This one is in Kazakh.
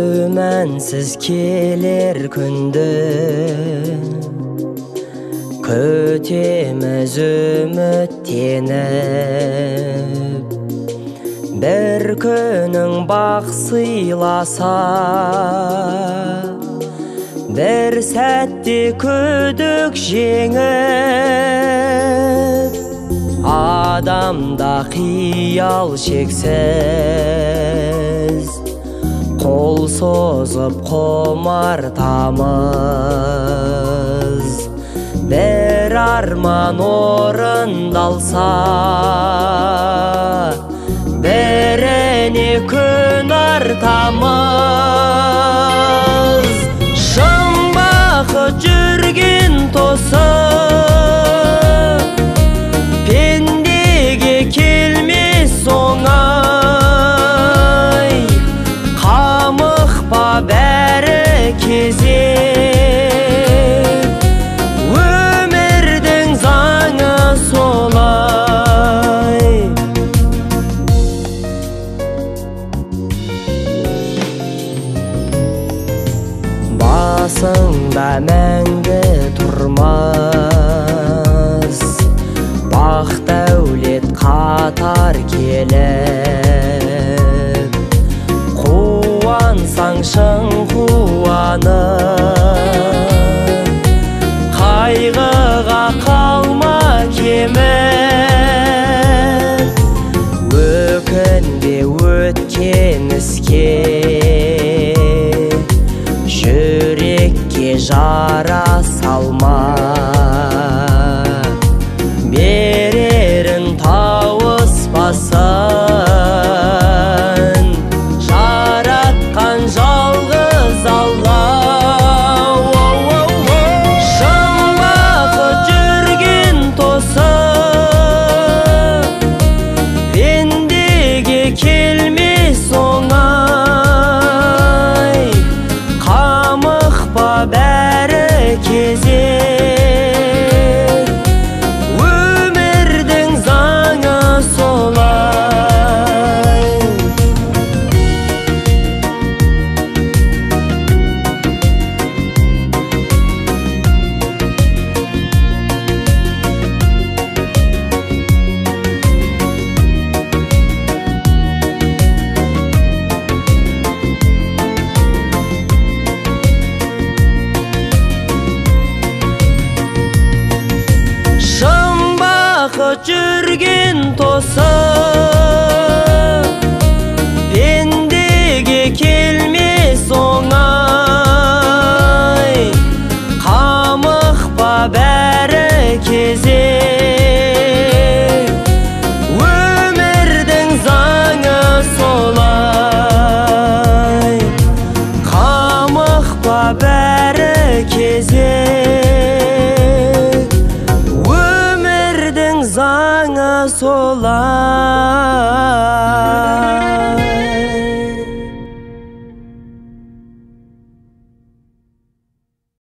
Күмәнсіз келер күнді күтеміз үміттеніп, бір күнің бақ сыйласа, бір сәтте күдік жеңіп, адамда қиял шексіз, қол созып құмартамыз. Бір арман орындалса, біріне күн артамыз. Шын бақыт жүрген тосып, пендеге келмес оңай. Қамықпа, бәрі кезек, өмірдің заңы солай. Басыңда мәңгі тұрмас, бақ дәулет қатар келіп, қуансаң шын қуанып, қайғыға қалма кеміп. Өкінбе өткен іске, жүрекке жара салма, берерін тауыспасын жаратқан жалғыз Алла. Шын бақыт жүрген тосып, пендеге келмес оңай. Қамықпа, бәрі кезек, өмірдің заңы солай. Шын бақыт жүрген тосып,